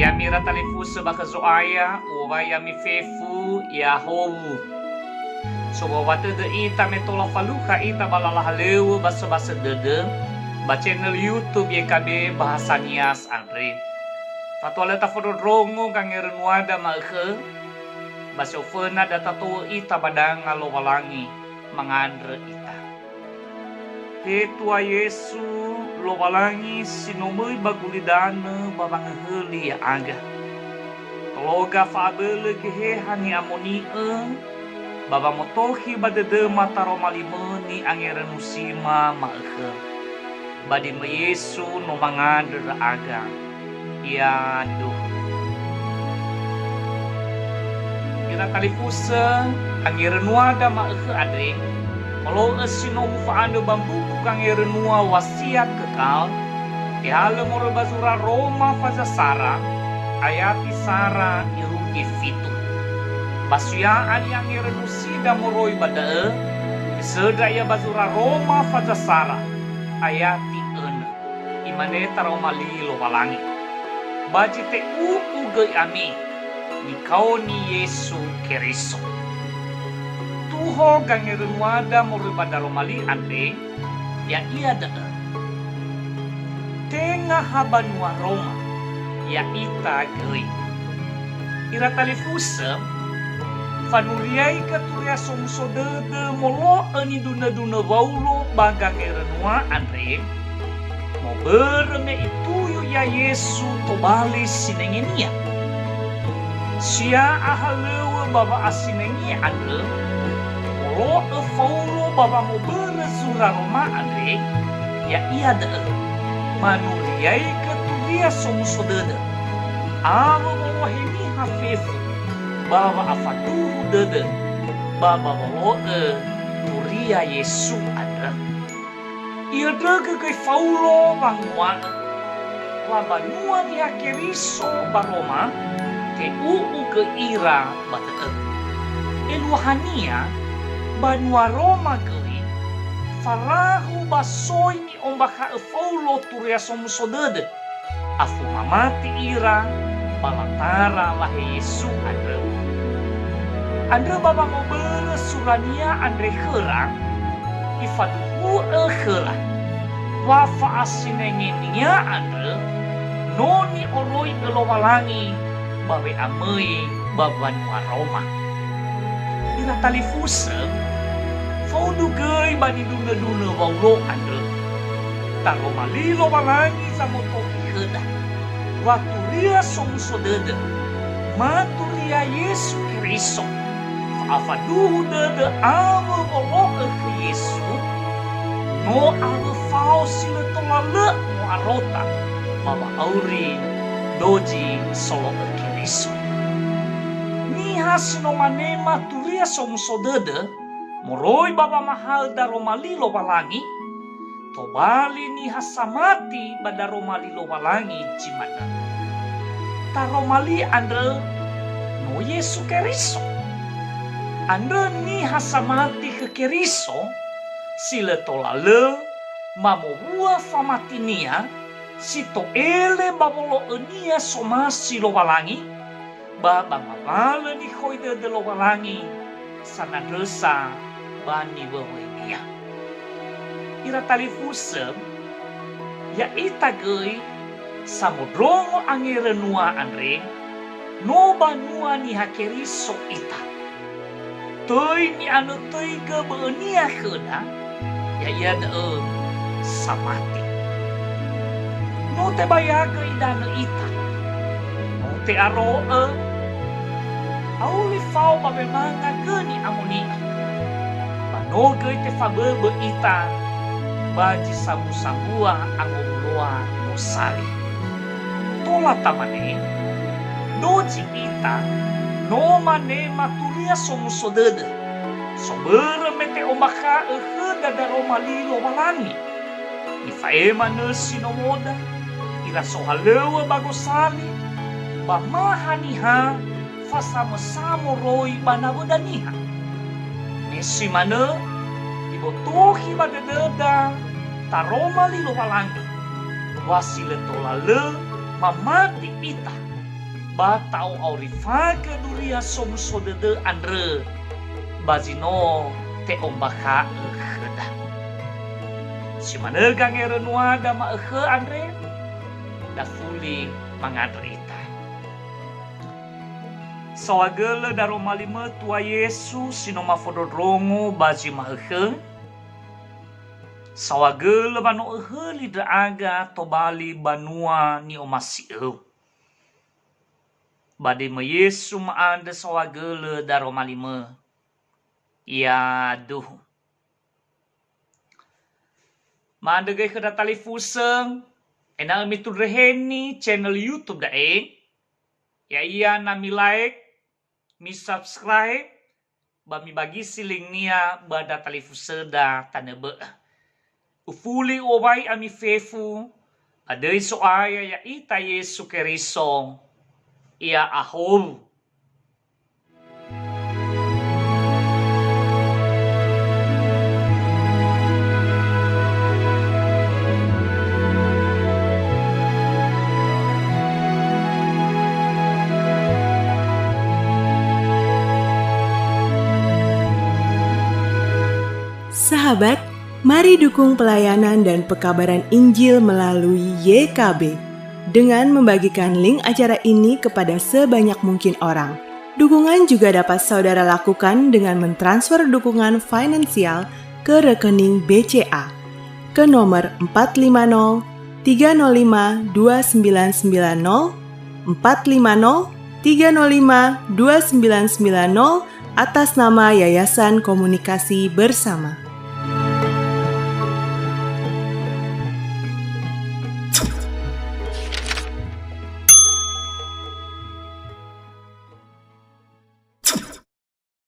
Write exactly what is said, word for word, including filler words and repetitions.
Ami ira talifusö ba khö Zo'aya, u'owai ami fefu, ya'ahowu. Sowawa tödö ita me tola falukha ita ba lala halöŵö ba söbasö dödö, ba channel YouTube Y K B Bahasa Nias andre. Fatua lö tafondrondrongo gangerönuada ma'ökhö, ba si oföna da tato'ö ita ba danga Lowalangi, mangandrö ita. He Tua Yesu, Lowalangi si no möi ba gulidanö ba wangöhöli ya'aga. Tologa fa'abölö Geheha ni'amoni'ö, ba wamotokhi ba dödöma taroma limö ni'angerönusima ma'ökhö. Ba döi-Mö Yesu no mangandrö ndra'aga. Yaduhu. Ira talifusö, angerönuada ma'ökhö andre, molo'ö si no mufa'anö ba mbuku Gangerönua Wasiat Kekal, tehalö moroi ba zura Roma faza sara, ayati sara irugi fitu. Ba suya'a ni'angerönusida moroi ba da'ö, isöndra ia ba zura Roma faza sara, ayati önö. Imane taroma li Lowalangi, "Ba zi te'u'u göi ami, nikaoni Yesu Keriso." Tuho gangerönuada moroi ba daroma li andre, ya'ia da'ö. Tenga ha banua Roma, ya'ita göi. Ira talifusö, fanuriaigö Turia Somuso Dödö molo'ö nidunödunö Waulo ba gangerönua andre, mobörö me ituyu ia Yesu tobali sinenge-Nia. Sia'a halöŵö ba wa'asinenge andrö, molo'ö Faulo ba wamobörö zura Roma andre, ya'ia da'ö, manuriaigö Turia Somuso Dödö, awö wolohe niha fefu, ba wa'afaduhu dödö, ba ba wolo'ö Turia Yesu andrö. I'öndrögö göi Faulo wangua'ö, wa banua Niha Keriso ba Roma, te'u'u göi ira ba da'ö. Eluahania, banua Roma göi, farahu ba soi ni'ombakha'ö Faulo Turia Somuso Dödö. Afu mamati ira ba latara lahe Yesu andrö. Andrö ba wamobörö surania andre khöra, ifaduhu'ö khöra, wa fa'asinenge-Nia andrö no ni'oroi'ö Lowalangi ba we'amöi ba mbanua Roma. Ira talifusö, faudu göi ba nidunödunö Waulo andrö. Taroma li Lowalangi zamotokhi khöda, wa Turia Somuso Dödö, ma Turia Yesu Keriso, fa'afaduhu dödö awö wolo'ö khö Yesu, no awö fao si lö tola lö mo'arota ba wa'auri dozi solo'ö Keriso. Niha si no manema Turia Somuso Dödö moroi ba wamahaö daroma li Lowalangi, tobali niha samati ba daroma li Lowalangi zi manö. Taroma li andrö no Yesu Keriso. Andrö niha samati khö Keriso, si lö tola lö mamowua famatinia, si to'ele ba wolo'önia somasi Lowalangi, ba ba ngawalö nikhoi dödö Lowalangi sanandrösa ba niwöwöinia. Ira talifusö, ya'ita göi samondrongo angerönua andre, no banua Niha Keriso ita. Töi ni'anötöigö bö'önia khöda, ya'ia da'ö samati. No tebayagö idanö ita. No te'aro'ö. Auli fao ba wemanga gö ni'amoni'ö. Ba no göi tefaböbö ita ba zi sambua-sambua angowuloa gosali. Tola tamane, dozi ita, no manema Turia Somuso Dödö. Sobörö me te'ombakha'ö khöda daroma li Lowalangi. Nifa'ema nösi nomoda, ira sohalöŵö ba gosali, ba ma haniha fasamösa moroi ba nawöda niha. Me si manö, ibotokhi ba dödöda taroma li Lowalangi, wa si lö tola lö mamati ita. ba ta'o'aurifagö Duria Somuso Dödö andrö ba zi no te'ombakha'ö khöda. Si manö gangerönuada ma'ökhö andre, dafuli mangandrö ita. Saohagölö daroma limö Tua Yesu si no mafondrondrongo ba zi ma'ökhö, saohagölö wa no öhöli ndra'aga tobali banua ni'omasi'ö. Ba demö Yesu ma'andrö saohagölö daroma limö. Yaduhu. Ma'andrö göi khöda talifusö, ena'ö mitundreheni channel YouTube da'e, ya'ia na mi-like, mi-subscribe, ba mibagisi linknia ba da talifusöda tanö bö'ö. Ufuli u'owai ami fefu, ba döi So'aya ya'ita Yesu Keriso, ia ahowu. Sahabat, mari dukung pelayanan dan pekabaran Injil melalui Y K B dengan membagikan link acara ini kepada sebanyak mungkin orang. Dukungan juga dapat saudara lakukan dengan mentransfer dukungan finansial ke rekening B C A ke nomor empat lima nol tiga nol lima dua sembilan sembilan nol, empat lima nol tiga nol lima dua sembilan sembilan nol, atas nama Yayasan Komunikasi Bersama.